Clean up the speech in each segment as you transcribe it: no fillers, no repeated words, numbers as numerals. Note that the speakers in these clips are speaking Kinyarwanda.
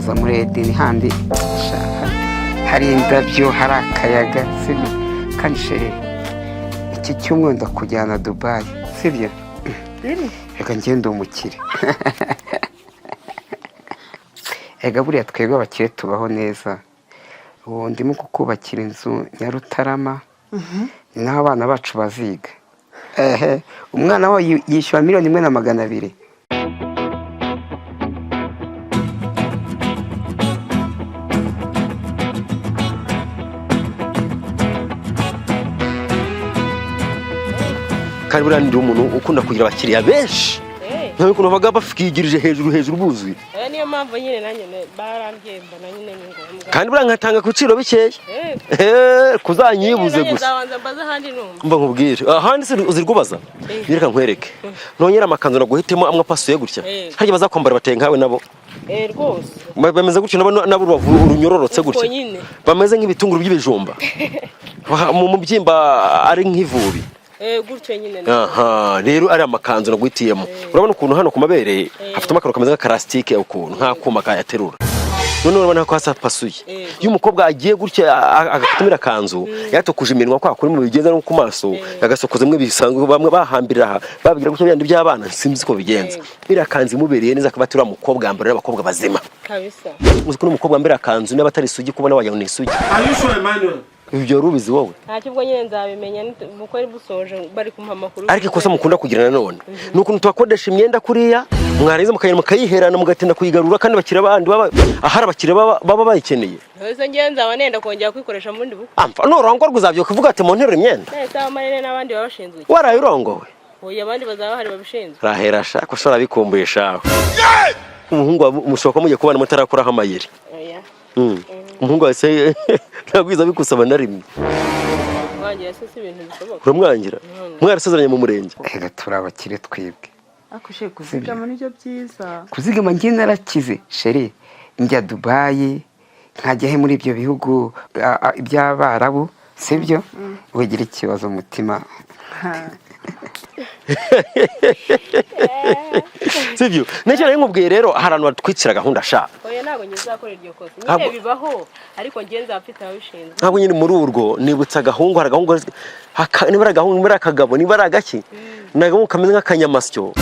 kuza muri Edeni handi sha, hari indabyo, hari akayaga, sibyo? Kandi chérie, iki cyumweru ndakujyana Dubayi, sibyo? Really? Reka ngende umukire. Ega buriya twebwe abakire tubaho neza. Ubu ndimo kukubakira inzu Nyarutarama, ni naho abana bacu baziga. Ehe, umwana we yishyura 1,200,000. Kandi buriya ndi umuntu ukunda kugira abakiriya benshi, nkawe ukuntu babaga bafigirije hejuru hejuru buzuye. Niyo mpamvu nyine nanjye barambwiye, mbona nyine ni ngombwa. Kandi buriya nkatanga ku biciro bikeya. Kuzanyibuze Nanjye gusa. nzabanza mbaze ahandi numva. Mba nkubwire, ahandi se uzirwubaza? Reka nkwereke, nongera amakanzu naguhitemo amwe apasuye gutya. Harya bazakwambara bateye nkawe nabo? Rwose. Bameze gutyo nabo, nabo urubavu runyororotse Utwo gutya. nyine. Bameze nk'ibitunguru by'ibijumba mu mubyimba ari nk'ivubi. Gutyo nyine. Aha rero ari amakanzu naguhitiyemo. Urabona ukuntu hano ku mabere hafitemo akantu kameze nk'akarasitike, ukuntu nk'akuma kayaterura. None urabona ko hasi hapasuye. Iyo umukobwa agiye gutya agatumira akanzu, yatokuje iminwa kwa kuri mu bigenza no ku maso, agasokoza mwe bisanzwe, bamwe bahambirira aha, babwira gutya byandi by'abana, sinzi ko bigenza. Biriya kanzu imubereye neza, akaba atari umukobwa yambara n'abakobwa bazima. Kabisa. Uzi ko n'umukobwa wambara akanzu niba atari isugi, kubona wagira ngo ni isugi. Are you sure, Emmanuel? Ibyo wari ubizi wowe? Ntacyo, ubwo nyine nzabimenya bukwe busoje bari kumpa amakuru. Ariko ikosa mukunda kugira nanone ni ukuntu tubakodesha imyenda kuriya, mwarangiza mukagenda mukayiherana, mugatinda kuyigarura, kandi abakiriya bandi baba ahari, abakiriya baba bayikeneye. Ese ngewe nzaba nenda kongera kwikoresha mu bundi bukwe? Amfa nurongorwa uzabyuka uvuga ati munterure imyenda. Nese abamarene n'abandi baba bashinzwe iki? Waraye urongowe? Oya, abandi bazaba bahari babishinzwe. Rahera sha, ko ushobora bikumbuye shawe umuhungu wawe mushobora kuba mugiye kubana mutarakoraho amayeri. Oya. Umuhungu wawe se ntabwo bikusaba na rimwe? Wangira se si ibintu bishoboka. Uramwangira mwarasezeranye mu murenge? Ega turi abakire twebwe. Ariko chéri, kuzigama nibyo byiza. Kuzigama, njye narakize chérie, njya Dubayi, nkajya he muri ibyo bihugu by'Abarabu, sibyo? Wigira ikibazo umutima. Sibyo? Nicyo nari nkubwiye rero, hari ahantu batwicira gahunda sha. Oya, ntabwo njye nzakora iryo kosa nyine. Bibaho, ariko njye nzaba mfite ababishinzwe. Ntabwo nyine muri urwo nibutsa agahungu, hari agahungu niba ari agahungu, niba ari akagabo, niba ari agaki, ni agahungu kameze nk'akanyamasyo.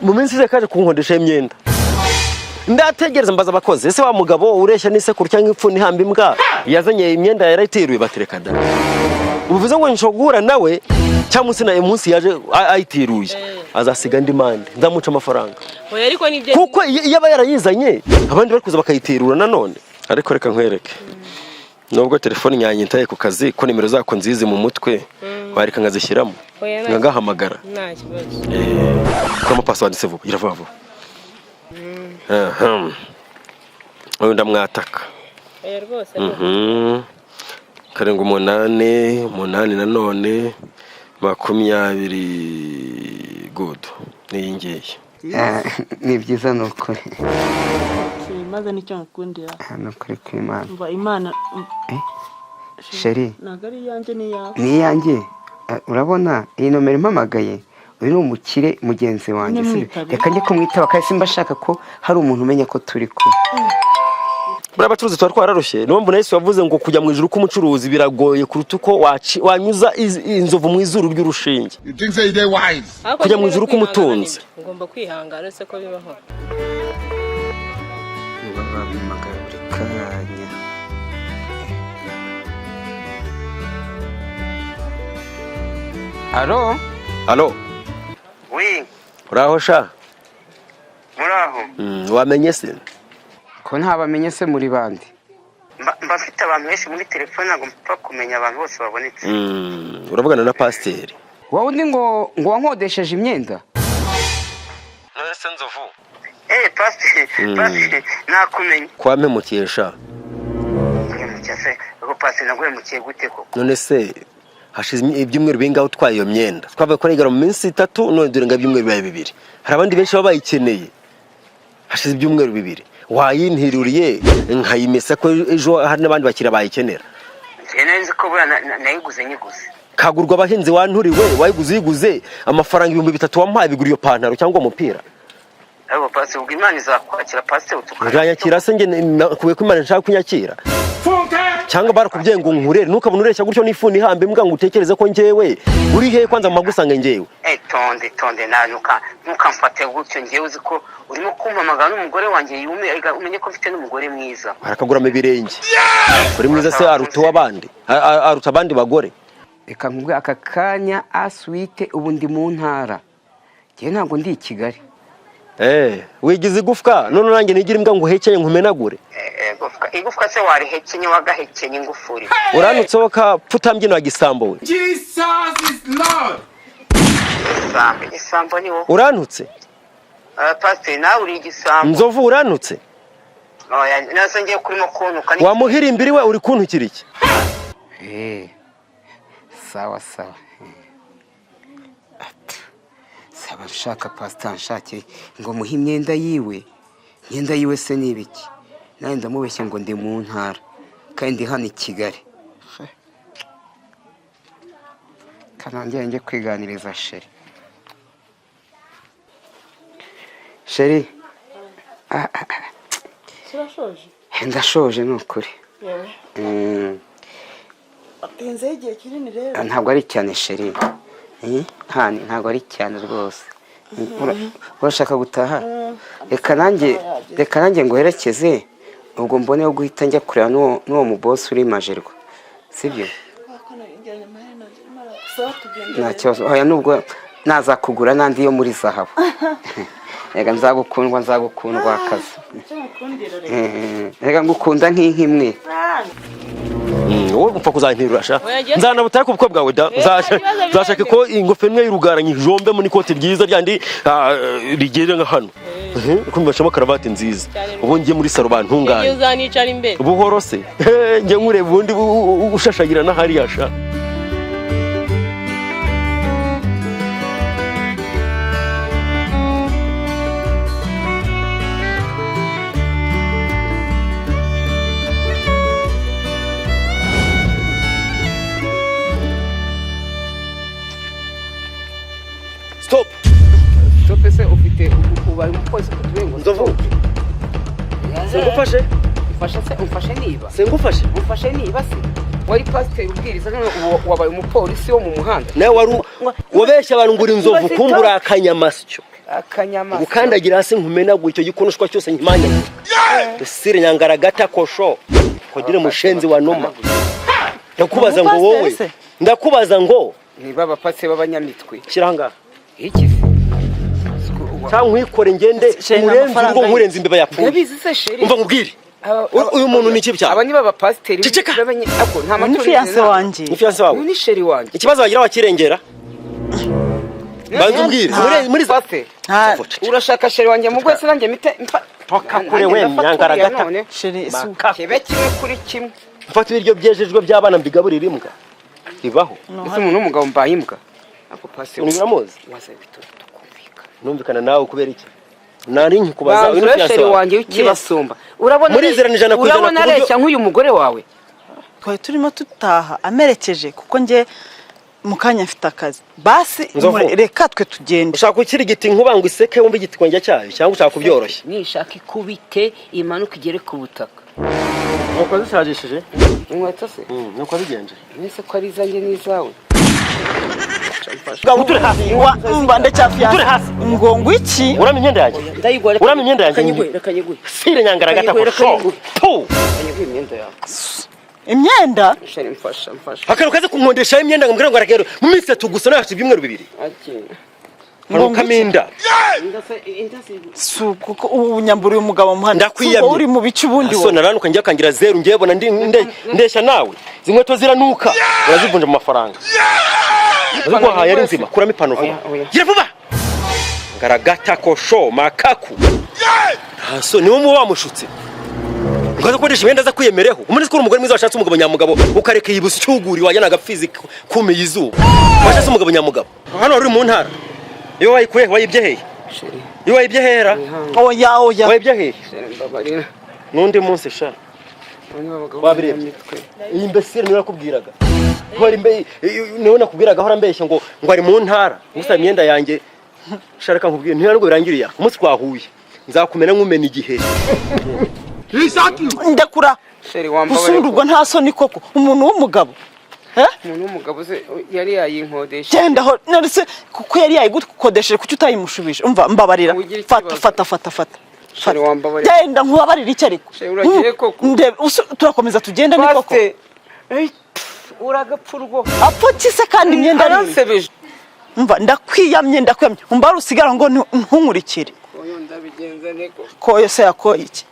Mu minsi ishize kaje kunkodesha imyenda, ndategereza, mbaza abakozi: "Ese wa mugabo ureshya n'isekuru cyangwa ipfuni ihamba imbwa yazanye imyenda yarayiteruye?" Batereka da. Bivuze ngo nshobora guhura nawe cyangwa munsi na munsi yaje ayiteruye, azasiga andi mande, nzamuca amafaranga. Oya, ariko nibyo. Kuko iyo aba yarayizanye, abandi bari kuza bakayiterura nanone. Ariko reka nkwereke, nubwo telefone nyanyitaye ku kazi, ko nimero zako nzizi mu mutwe, wareka nkazishyiramo? Oya, Ngahamagara. Nta kibazo. Kuramo password se vuba, ira vuba vuba. Aha. Uyu ndamwataka. Oya rwose. 7 8 8 nanone 20, good, n'iyi ngiyi. Ni byiza, ni ukuri. Chéri, maze nicyo ngukundira. Ni ukuri kw'Imana. Umva Imana. Chérie. Ntabwo ari iyanjye, ni iyawe. Ni iyanjye. Urabona iyi nomero impamagaye, uyu ni umukire mugenzi wanjye, sibyo? Nimwitabe. Reka njye kumwitaba, kandi simba ashaka ko hari umuntu umenya ko turi kumwe. Buriya abacuruzi tuba twararushye. Niyo mpamvu na Yesu yavuze ngo kujya mu ijuru k'umucuruzi biragoye kuruta uko wanyuza inzovu mu izuru ry'urushinge. You think say they wise? Ariko Kujya mu nyine ijuru kwihangana k'umutunzi. nibyo. Ugomba kwihangana, ese ko bibaho. Niba bampamagara buri kanya. Allô? Allô? Oui. Uraho sha? Muraho. Wamenye se? Ko ntabamenye se, muri bande? Mba mfite abantu benshi muri telefone, ntabwo mpfa kumenya abantu bose babonetse. Uravugana na pasiteri. Wowe undi ngo wankodesheje imyenda? None se nzovu? Pasiteri, pasiteri, nakumenye. Kwampemukiye sha. Guhemukiye se? Ubwo pasiteri, naguhemukiye gute koko? None se hashize ibyumweru bingahe utwaye iyo myenda? Twavuye kuri igara mu minsi 3, none dore ngo ibyumweru bibaye 2. Hari abandi benshi baba bayikeneye. Hashize ibyumweru 2, wayintiruriye nkayimesa, ko ejo hari n'abandi bakiriya bayikenera. Njye nari nzi ko buriya nayiguze nyiguze. Kagurwa abahinzi wanturiwe, wayiguze uyiguze. Amafaranga 3000 wampaye bigura iyo pantaro cyangwa umupira? Ariko pasiteri, ubwo Imana izakwakira pasiteri utukana. Nzanyakira se njye nakuye ko Imana nshaka kunyakira? Cyangwa barakubwiye ngo nkurere? Ntukabone ureshya gutyo n'ifuni ihamba imbwa ngo utekereze ko njyewe uri hehe kwanza mpagusanga njyewe. Eh, tonde tonde, nanuka ntukamfate gutyo. Njyewe uzi ko urimo kumpamagara n'umugore wanjye yume, erega umenye ko mfite n'umugore mwiza. Barakaguramo ibirenge. Uri mwiza se aruta uw'abandi? Aruta abandi bagore? Reka nkubwe aka kanya asuwite, ubu ndi mu ntara, njyewe ntabwo ndi i Kigali. Eh, wigize igufwa none nanjye nigira imbwa ngo uhekeye nkumenagure. Igufwa se warihekenye, wagahekenye ingufuri. Uranutseho ka pfutambyino ya gisambo we. Jesus is Lord. Igisambo, igisambo ni wowe. Urantutse. Pasiteri, nawe uri igisambo. Nzovu, urantutse. Oya, nazo ngiye kurimo kuntuka ni Wamuhirimbiri we, uri kuntukira iki? Eh, sawa sawa. Ati, saba nshaka pasita nshake ngo muhe imyenda yiwe. Imyenda yiwe se ni ibiki? Nanjye ndamubeshya ngo ndi mu ntara kandi ndi hano i Kigali. Kanongere njye kwiganiriza chéri. Chéri, ah, ah, ah. Turashoje. Ndashoje ni ukuri. Yewe. Watinzeho igihe kinini rero. Ntabwo ari cyane chéri. Eh, hani ntabwo ari cyane rwose. Urashaka gutaha? Reka nanjye nguherekeze, ubwo mboneho guhita njya kureba n'uwo mubosi uri Majerwa, sibyo? Ko narinjyanye amaherena arimo arasaba tugende. Nta kibazo. Oya, nubwo nazakugura n'andi yo muri zahabu. Reka nzagukundwa, nzagukundwa akazi. Icyo mukundira rero. Reka ngukunda nk'inka imwe. Wowe upfa kuzanterura sha. Oya, njye- Nzanabutaye ku bukwe bwawe da. Eh, nta kibazo. Nzashaka ko ingofero imwe y'urugara nyijombemo n'ikoti ryiza ryandi rigere nka hano, ko mbashamo karavati nziza. Cyane. Ubu ngiye muri salo Igihe bantunganye. uzanicara imbere. Buhoro se. Njye nkureba ubundi ushashagira n'ahariya sha. Stop. Stop se ufite ubaye umupolisi kutuye ngo Nzovu, singufashe. Umfashe se? Umfashe niba Singufashe. Umfashe niba se wari pasiteri ubwiriza, none ubu wabaye umupolisi wo mu muhanda. Nawe wari wabeshya abantu ngo uri inzovu, kumva uri akanyamasyo. Akanyamasyo. Gukandagira hasi nkumenagura icyo gikonoshwa cyose nkimanyagura sire nyangaragata kosho kodire mushenzi wa noma. Ndakubaza ngo wowe Umupasiteri se? Ndakubaza ngo Niba abapasiteri b'abanyamitwe. Shyira ahangaha. Iki se? Cyangwa nkwikore ngende Sheri, nkurenze amafaranga urugo, ye. nkurenze imbeba yapfuye. Ndabizi se chéri. Umva nkubwire. Uyu muntu ni ikibi cyawe. Aba niba abapasiteri Ceceka. Ako nta Ni matorero. fiancé wanjye. Ni fiancé wawe? Uyu ni chéri wanjye. Ikibazo wagira wakirengera, banza umbwire muri Pasiteri, Nta urashaka chéri wanjye mu rwese nanjye mite mfa Toka kure we, Nanjye ndafata nyangaragata. uriya none. Chéri si Maka. Kibe kimwe kuri kimwe. Mfata ibiryo byejejwe by'abana mbigaburira imbwa ribaho? Ese umuntu w'umugabo mbaye imbwa ako pasiteri? Uyu uramuzi? Waza bitu tukumvikana. Numvikana nawe kubera iki? Nari nkikubaza, uyu ni Banzura fiancé chéri wawe? wanjye w'ikibasumba, urabona Murizerana 100% urabona ku buryo- areshya nk'uyu mugore wawe? Twari turimo tutaha amerekeje, kuko njye mu kanya mfite akazi basi. Nzovu. Reka twe tugende. Ushaka gukira igiti nkuba ngo iseke wumve igitwenge cyayo, cyangwa ushaka kubyoroshya? Nishaka ikubite imanuka igere ku butaka. Nuko zishajishije. Inkweto se? Nuko bigenje. Mwese ko ari izanjye n'izawe. Bwa uture hasi. Mba ndacyafiyanse. Ture hasi. Ngo iki? Urama imyenda yanjye. Ndayigwa. Urama imyenda yanjye. Kanyigwe, reka nyigwe. Sire nyangaragata. Kanyigwe, reka Ko nyigwe. tu. Kanyigwe imyenda yawe. Imyenda? Chéri, mfasha, mfasha. Akantu kaze kunkondeshaho imyenda ngo mbwira ngo aragero mu minsi 3 gusa, nawe hashize ibyumweru 2. Ati Hanuka kaminda. Inda se, inda se? Si kuko ubu nyambura uyu mugabo muhanda. Ndakwiyamye. Uri mu bice ubundi So wowe. naranuka njya kangira zeru ngiye bona ndi ndeshya nawe. Izi nkweto ziranuka, urazivunja mu mafaranga uziguhaye ari nzima. Kuramo ipantaro vuba. Oya, oya. Gira vuba ngaragata kosho makaku. Nta niwe muba wamushutse ngo aze gukoresha imyenda aza kwiyemereho. Umunsi ko uri umugore mwiza washatse umugabo nyamugabo, ukareka iyi busi cyuguri wajyana agapfizi kumiye izuba. Washatse umugabo nyamugabo hano wari uri mu ntara, iyo wayikuye wayibye hehe? Chéri. Iyo wayibye hera? Oya, oya. Wayibye hehe? Chéri, mbabarira. N'undi munsi sha. Abo ni abagabo Wabirebye? b'inyamitwe. Iyi imbesire niwe nakubwiraga. Hora imbe niwe nakubwiraga ahora mbeshya ngo ari mu ntara gusa imyenda yanjye. Sha reka nkubwire, ntabwo birangiriye aha. Umunsi twahuye Nzakumena nkumena igiheri. Ndekura. Chéri, wambabarira. Usundurwa nta soni koko, umuntu w'umugabo, eh? Umuntu w'umugabo se yari yayinkodesha? Genda aho. None se kuko yari yayigukodesheje, kuki utayimushubije? Umva, mbabarira. Ugira Fata. ikibazo. Fata, fata, fata. Chéri, wambabarira. Genda, nkubabarira iki ariko? Chéri, uragiye koko? Ndebe turakomeza tugenda ni koko. Pasite, ey, pff, uragapfa urwo. Apfa se kandi imyenda ari iye. Aransebeje. Umva, ndakwiyamye, ndakwiyamye. Umva, usigara ngo ntunkurikire. Oyo, ndabigenza nteko. Koyo se yakoye iki?